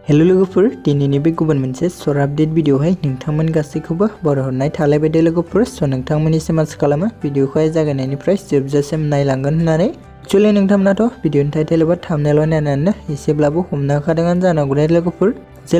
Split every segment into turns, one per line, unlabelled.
Hello लोगोफोर दिनैनि बे गुबुन मोनसे शर्ट आपडेट भिडिअहाय नोंथांमोन गासैखौबो बरायहरनाय थालायबाय दे लोगोफोर। स' नोंथांमोननिसिम आसा खालामो भिडिअखौहाय जागायनायनिफ्राय जोबजासिम नायलांगोन होननानै। एक्चुअली नोंथांमोनाथ' भिडिअनि टाइटेल एबा थाम्बनेइल नायनानैनो एसेब्लाबो हमनो हाखादोंआनो जानांगौ दे लोगोफोर।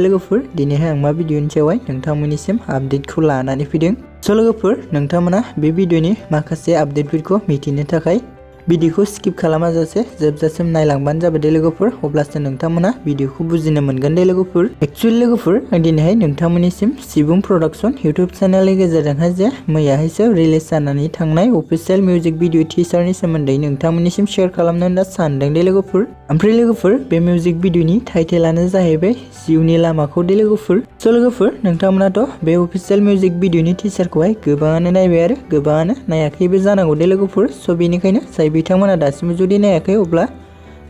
लोगोफोर दिनैहाय आं मा भिडिअनि सायावहाय नोंथांमोननिसिम आपडेटखौ लानानै फैदों। स' लोगोफोर नोंथांमोना बे भिडिअनि माखासे आपडेटफोरखौ मिथिनो थाखाय भिडिअखौ स्किप खालामाजासे जोबजासिम नायलांबानो जाबाय दे लोगोफोर, अब्लासो नोंथांमोना भिडिअखौ बुजिनो मोनगोन दे लोगोफोर। एक्चुअली लोगोफोर आं दिनैहाय नोंथांमोननिसिम जियुन प्रडाक्शन इउट्युब चेनेलनि गेजेरजोंहाय जे मैयाहायसो रिलिज जानानै थांनाय अफिशियेल मिउजिक भिडिअ टिजारनि सोमोन्दै नोंथांमोननिसिम शेयार खालामनो होनना सानदों दे लोगोफोर। ओमफ्राय लोगोफोर बे मिउजिक भिडिअनि टाइटेलानो जाहैबाय जिउनि लामाखौ दे लोगोफोर। स' लोगोफोर नोंथांमोनाथ' बे अफिशियेल मिउजिक भिडिअनि टिजारखौहाय गोबाङानो नायबाय आरो गोबाङानो नायाखैबो जानांगौ दे लोगोफोर। स' बेनिखायनो जाय बिथांमोना दासिमबो जुदि नायाखै अब्ला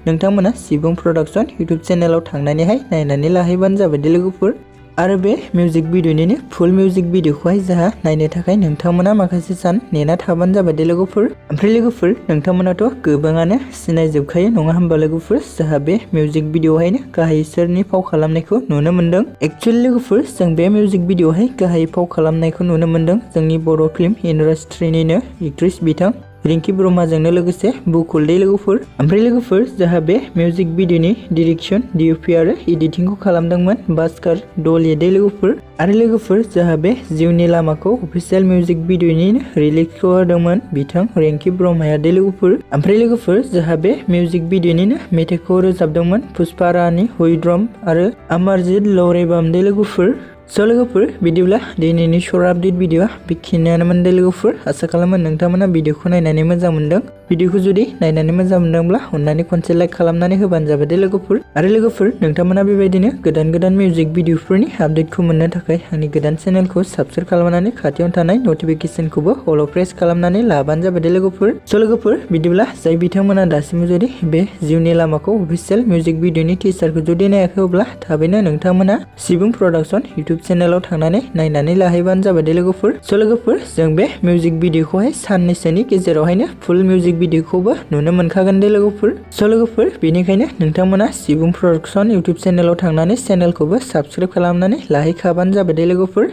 नोंथांमोना जियुन प्रडाक्शन इउट्युब चेनेलाव थांनानैहाय नायनानै लाहैबानो जाबाय दे लोगोफोर। आरो बे मिउजिक भिडिअनिनो फुल मिउजिक भिडिअखौहाय जोंहा नायनो थाखाय नोंथांमोना माखासे सान नेना थाबानो जाबाय दे लोगोफोर। ओमफ्राय लोगोफोर नोंथांमोनाथ' गोबाङानो सिनायजोबखायो नङा होमबा लोगोफोर, जोंहा बे मिउजिक भिडिअहायनो गाहाय सोरनि फाव खालामनायखौ नुनो मोन्दों। एक्चुअली लोगोफोर जों बे मिउजिक भिडिअहाय गाहाय फाव खालामनायखौ नुनो मोन्दों जोंनि बर' फिल्म इन्डास्ट्रिनिनो एक्ट्रेस बिथां रिंकि ब्रह्माजोंनो लोगोसे बुकुल दे लोगोफोर। ओमफ्राय लोगोफोर जोंहा बे मिउजिक भिडिअनि डिरेक्सन डिअपि आरो एडिटिंखौ खालामदोंमोन भास्कर दलिया दे लोगोफोर। आरो लोगोफोर जोंहा बे जिउनि लामाखौ अफिशियेल मिउजिक भिडिअनिनो रिलिजखौ होदोंमोन बिथां रिंकि ब्रह्माया दे लोगोफोर। ओमफ्राय लोगोफोर जोंहा बे मिउजिक भिडिअनिनो मेथाइखौ रोजाबदोंमोन पुष्पा रानी हुइद्रम आरो अमरजित लौरेबाम दे लोगोफोर। स' लोगोफोर बिदिब्ला दिनैनि शर्ट आपडेट भिडिअआ बेखिनियानोमोन दे लोगोफोर। आसा खालामो नोंथांमोना भिडिअखौ नायनानै मोजां मोनदों। भिडिअखौ जुदि नायनानै मोजां मोनदोंब्ला अननानै खनसे लाइक खालामनानै होबानो जाबाय दे लोगोफोर। आरो लोगोफोर नोंथांमोना बेबायदिनो गोदान गोदान मिउजिक भिडिअफोरनि आपडेटखौ मोननो थाखाय आंनि गोदान चेनेलखौ साबस्क्राइब खालामनानै खाथियावनो थानाय नटिफिकेसनखौबो अलाव प्रेस खालामनानै लाबानो जाबाय दे लोगोफोर। स' लोगोफोर बिदिब्ला जाय बिथांमोना दासिमबो जुदि बे जिउनि लामाखौ अफिशियेल मिउजिक भिडिअनि टिजारखौ जुदि नायाखै अब्ला थाबैनो नोंथांमोना जियुन प्रडाक्शन इउट्युब चेनेलाव थांनानै नायनानै लाहैबानो जाबाय दे लोगोफोर। स' लोगोफोर जों बे मिउजिक भिडिअखौहाय साननैसोनि गेजेरावहायनो फुल मिउजिक भिडिअखौबो नुनो मोनखागोन दे लोगोफोर। स' लोगोफोर बेनिखायनो नोंथांमोना जियुन प्रडाक्शन इउट्युब चेनेलाव थांनानै चेनेलखौबो साबस्क्राइब खालामनानै लाहैखाबानो जाबाय दे लोगोफोर।